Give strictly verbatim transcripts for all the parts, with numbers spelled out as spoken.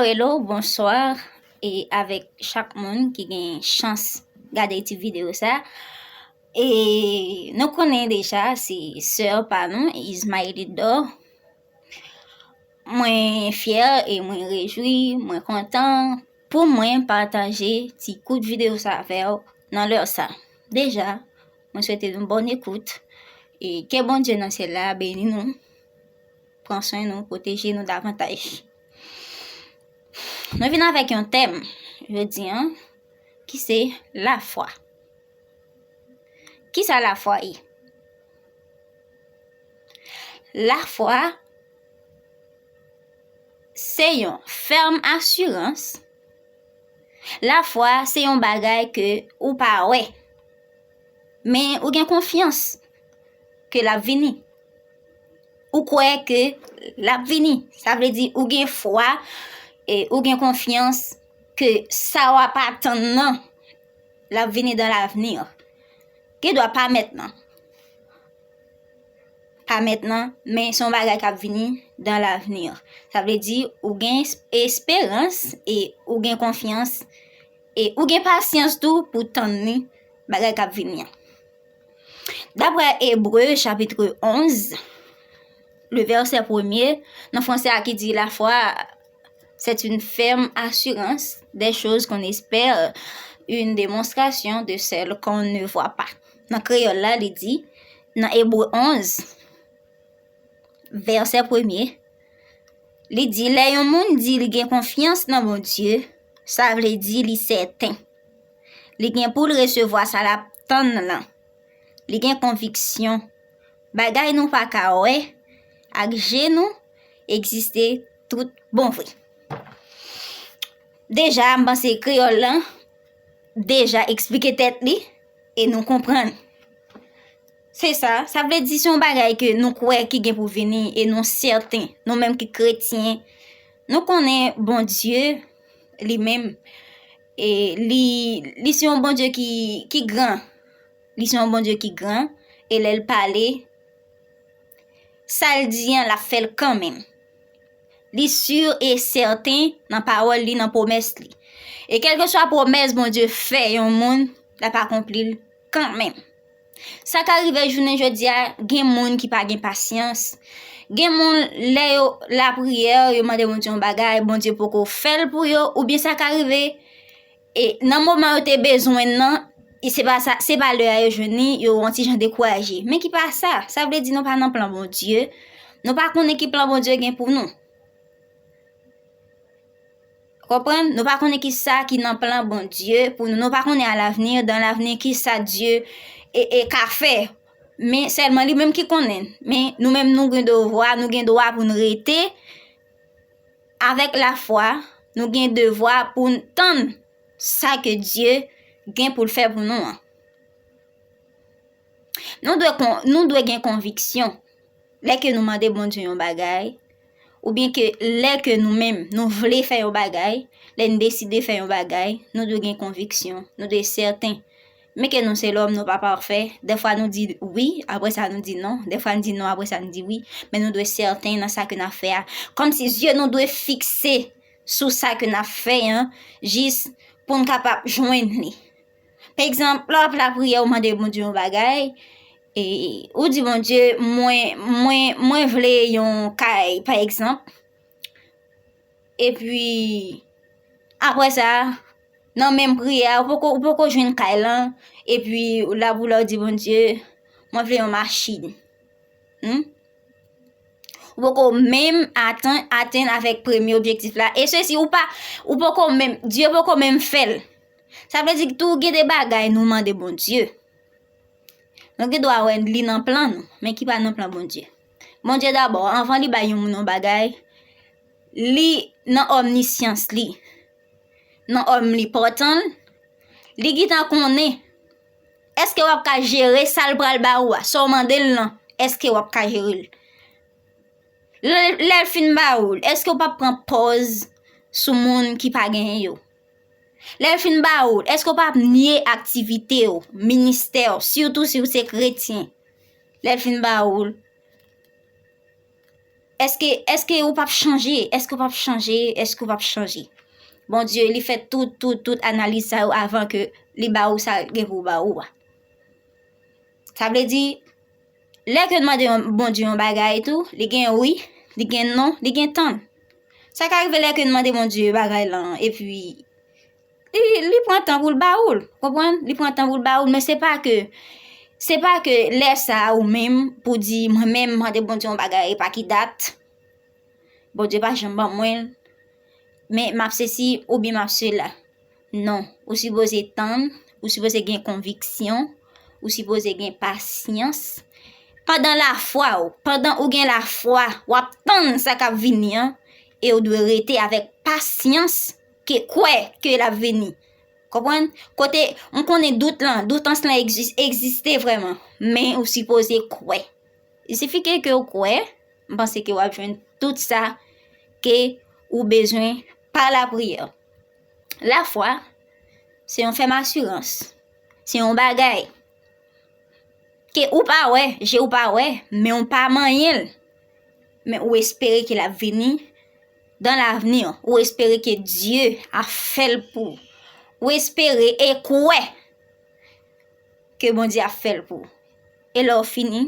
Hello, bonswa, e avèk chak moun ki gen chans gade ti videyo sa. E nou konnen deja, se sè pa nou, Ismaël Lidor. Mwen fyè e mwen rejwi, mwen kontan pou mwen pataje ti kout videyo sa avè w nan lè sa. Deja, mwen swete nou bòn ekout e ke Bondye nan syèl la beni nou, pran swen nou, pwoteje nou davantaj. Nou vin avèk yon tèm jodi a, ki se lafwa. Kisa lafwa ye? Lafwa se yon fèm asirans. Lafwa se yon bagay ke ou pa wè, men ou gen konfyans ke l ap vini. Ou kwè ke l ap vini. Sa vle di ou gen fwa e ou gen konfyans ke sa w ap atann nan, l ap vini dans l'avenir. Gen dwa pa mèt nan. Pa mèt nan, men se yon bagay k ap vini dans l'avenir. Sa vle di ou gen es-, esperans e ou gen konfyans e ou gen pasyans tou pou tann li, bagay k ap vini an. Daprè Ebre chapit onz, le vèsè premye, nan franse a ki di, la foi, c'est une ferme assurance des choses qu'on espère, une démonstration de celles qu'on ne voit pas. Nan kreyòl la, li di, nan Ebre onz, vèsè premye, li di, lè yon moun di li gen konfyans nan Bondye, sa vle di li sèten. Li gen pou l resevwa sa l ap tann lan. Li gen konviksyon. Bagay nou pa ka wè ak je nou egziste tout bon vre. Deja, m panse kreyòl lan deja eksplike tèt li e nou konprann. Se sa, sa vle di se yon bagay ke nou kwè ki gen pou vini e nou sèten, nou menm ki kretyen, nou konnen Bondye li menm, e li, li se yon Bondye ki, ki gran. Li se yon Bondye ki gran, e lè l pale, sa l di an, l ap fè l kanmenm. Li si e sèten nan pawòl li, nan pwomès li. E kèlkeswa pwomès Bondye fè yon moun, l ap akonpli l kanmenm. Sa ka rive jounen jodi a, gen moun ki pa gen pasyans. Gen moun, lè yo lapriyè, yo mande Bondye yon bagay, Bondye poko fè l pou yo, oubyen sa ka rive, e nan moman yo te bezwen l nan, e se pa sa, se pa lè a yo jwenn li, yo yon ti jan dekouraje. Men ki pa sa, sa vle di nou pa nan plan Bondye. Nou pa konnen ki plan Bondye gen pou nou. Konprann? Nou pa konnen ki sa ki nan plan Bondye pou nou. Nou pa konnen à l'avenir, dans l'avenir, ki sa Dye e, e ka fè. Men sèlman li menm ki konnen. Men nou menm nou gen devwa, nou gen dwa pou n rete avèk lafwa, nou gen devwa pou n tann sa ke Dye gen pou l fè pou nou an. Nou dwe kon-, nou dwe gen konviksyon. Lè ke nou mande Bondye yon bagay, oubyen ke lè ke nou menm nou vle fè yon bagay, lè n deside fè yon bagay, nou dwe gen konviksyon, nou dwe sèten. Men ke nou se lòm, nou pa pafè. Dèfwa nou di wi, apre sa nou di non. Dèfwa n di non, apre sa n di wi. Men nou dwe sèten nan sa ke n ap fè a. Kòmsi zye nou dwe fikse sou sa ke n ap fè an, jis pou n kapab jwenn li. Pa egzanp, lè w ap lapriyè, ou mande Bondye yon bagay, e ou di, Bondye, mwen, mwen, mwen vle yon kay, pa egzanp. Epi, apre sa, nan menm priyè a, ou poko, ou poko jwenn kay lan, epi la pou la ou di, Bondye, mwen vle yon machin. Hmm? Ou poko menm atann, atenn avèk premye objektif la. E sesi, ou pa, ou poko menm, Dye poko menm fè l. Sa vle di tou, gen de bagay nou mande Bondye. Nou gen dwa wè li nan plan nou, men ki pa nan plan Bondye. Bondye dabò, anvan li bay yon moun yon bagay, li nan omnisyans li, nan omnipotan l, li gentan konnen èske w ap ka jere sa l pral ba ou a, sa w mande l lan, èske w ap ka jere l. Lè, lè l fin ba ou l, èske w p ap pran pòz sou moun ki pa genyen yo? Lè l fin ba ou l, èske w p ap nye aktivite w, ministè w, sitou si w se kretyen? Lè l fin ba ou l, Èske, èske ou p ap chanje? Èske ou p ap chanje? Èske ou p ap chanje? Bondye, li fè tout, tout, tout analiz sa yo avan ke li ba ou sa l gen pou ba ou a. Sa vle di, lè ke n mande yon, Bondye yon bagay tou, li gen wi, li gen non, li gen tann. Sa ka rive lè ke n mande Bondye bagay lan, epi li, li pran tan pou l ba ou l, konprann? Li pran tan pou l ba ou l, men se pa ke, se pa ke lè sa a ou menm pou di, mwen menm mande Bondye yon bagay, e pa ki dat, Bondye pa janm ban mwen l, men m ap sesi oubyen m ap sela. Non, ou sipoze tann, ou sipoze gen konviksyon, ou sipoze gen pasyans. Pandan lafwa w, pandan ou gen lafwa, w ap tann sa k ap vini an, e ou dwe rete avèk pasyans ke kwè ke l ap vini. Konprann? Kote, m konnen dout lan, doutans lan egzis-, egziste vrèman, men ou sipoze kwè. Il sifi ke, ke w kwè, m panse ke w ap jwenn tout sa ke ou bezwen pa lapriyè. Lafwa, se yon fèm asirans. Se yon bagay ke ou pa wè, je ou pa wè, men ou pa manyen l. Men ou espere ke l ap vini dans l'avenir. Ou espere ke Dye ap fè l pou ou. Ou espere e kwè ke Bondye ap fè l pou ou. E lè w fini,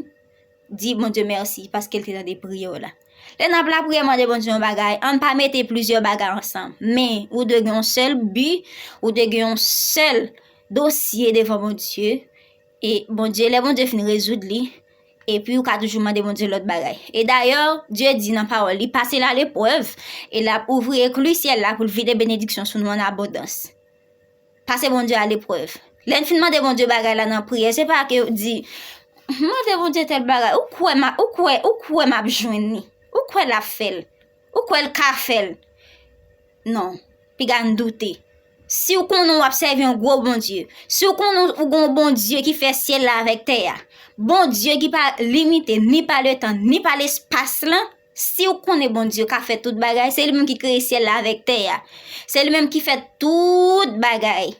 di Bondye mèsi paske l te tande priyè w la. Lè n ap lapriyè mande Bondye yon bagay, ann pa mete plizyè bagay ansanm. Men, ou dwe gen yon sèl bi, ou dwe gen yon sèl dosye devan Bondye. E Bondye, lè Bondye fin rezoud li, epi ou ka toujou mande Bondye lòt bagay. E dayè, Dye di nan pawòl li, pase l a leprèv, e l ap ouvri ekli syèl la pou l vide benediksyon sou nou an abondans. Pase Bondye a leprèv. Lè n fin mande Bondye bagay la nan priyè, se pa ke w di, mande Bondye tèl bagay, ou kwè m a, ou kwè, ou kwè m ap jwenn li, ou kwè l ap fè l, ou kwè l ka fè l. Non, piga n doute. Si w konnen w ap sèvi yon gwo Bondye, si w konnen ou gen yon Bondye ki fè syèl la avèk tè a, Bondye ki pa limite ni pa letan, ni pa lespas lan, si w konnen Bondye ka fè tout bagay, se li menm ki kreye syèl la avèk tè a, se li menm ki fè tout bagay,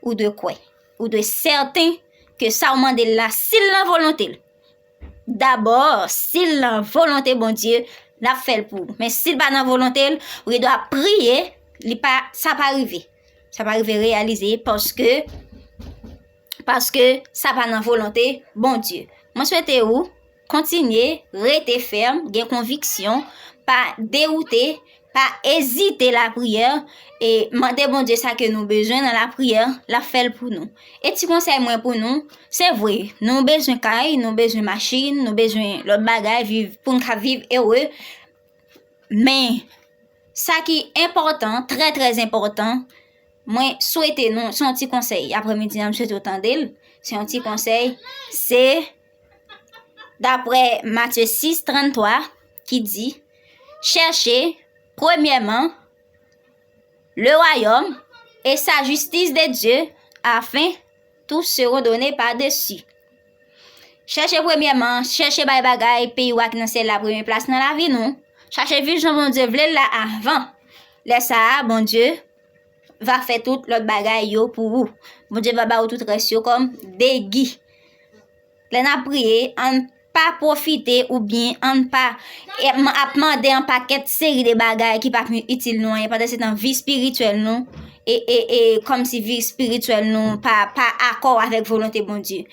ou dwe kwè, ou dwe sèten ke sa w mande l la, si l nan volonte l, dabò, si l nan volonte Bondye, l ap fè l pou ou. Men si l pa nan volonte l, ou gen dwa priye, li pa, sa pa rive. Sa pa rive reyalize paske, paske sa pa nan volonte Bondye. Mwen swete ou kontinye rete fèm, gen konviksyon, pa dewoute, pa ezite lapriyè, e mande Bondye sa ke nou bezwen nan lapriyè, l ap fè l pou nou. E ti konsèy mwen pou nou, se vre, nou bezwen kay, nou bezwen machin, nou bezwen lòt bagay, viv, pou n ka viv ere, men sa ki enpòtan, trè, trè enpòtan, mwen swete nou, se yon ti konsèy, aprèmidi an, m swete w tande l, se yon ti konsèy, se daprè Matye sis, tranntwa, ki di, chèche premyèman le royaume et sa justice de Dieu, afin tout seront donnés par-dessus. Chèche premyèman, chèche bay bagay peyi w ak nan syèl la premye plas nan lavi nou. Chache viv jan Bondye vle l la avan. Lè sa a, Bondye va fè tout lòt bagay yo pou ou. Bondye va ba ou tout rès yo kòm degi. Lè n ap priye, ann pa pwofite oubyen ann pa, e, m-, ap mande yon pakèt seri de bagay ki p ap itil nou anyen. Pandan se tan, vi espirityèl nou, e, e, e, kòmsi vi espirityèl nou pa, pa akò avèk volonte Bondye.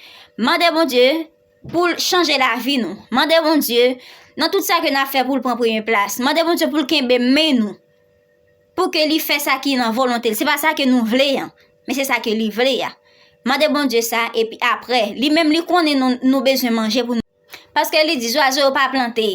Mande Bondye pou l chanje lavi nou. Mande Bondye, nan tout sa ke n ap fè, pou l pran premye plas. Mande Bondye pou l kenbe men nou, pou ke li fè sa ki nan volonte l. Se pa sa ke nou vle an, men se sa ke li vle a. Mande Bondye sa, epi aprè, li menm li konnen nou, nou bezwen manje pou nou. Paske li di, zwazo yo pa plante.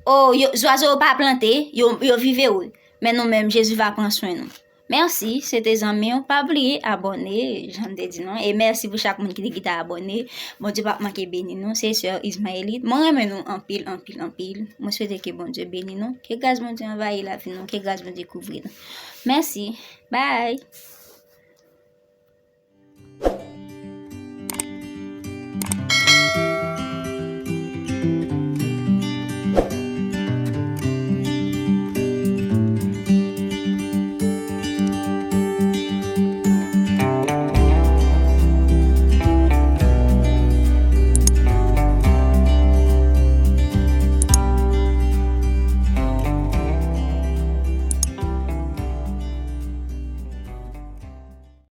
O, yo, zwazo yo pa plante, yo, yo viv ere. Men nou menm, Jezi va pran swen nou. Mèsi, se te zanmi w. Pa bliye abòne, jan m te di nou. E mèsi pou chak moun ki te kite abòne. Bondye p ap manke beni nou. Se sè Ismaelite. Mwen renmen nou anpil, anpil, anpil. Mwen swete ke Bondye beni nou. Ke gras Bondye anvayi lavi nou. Ke gras Bondye kouvri nou. Mèsi. Bye.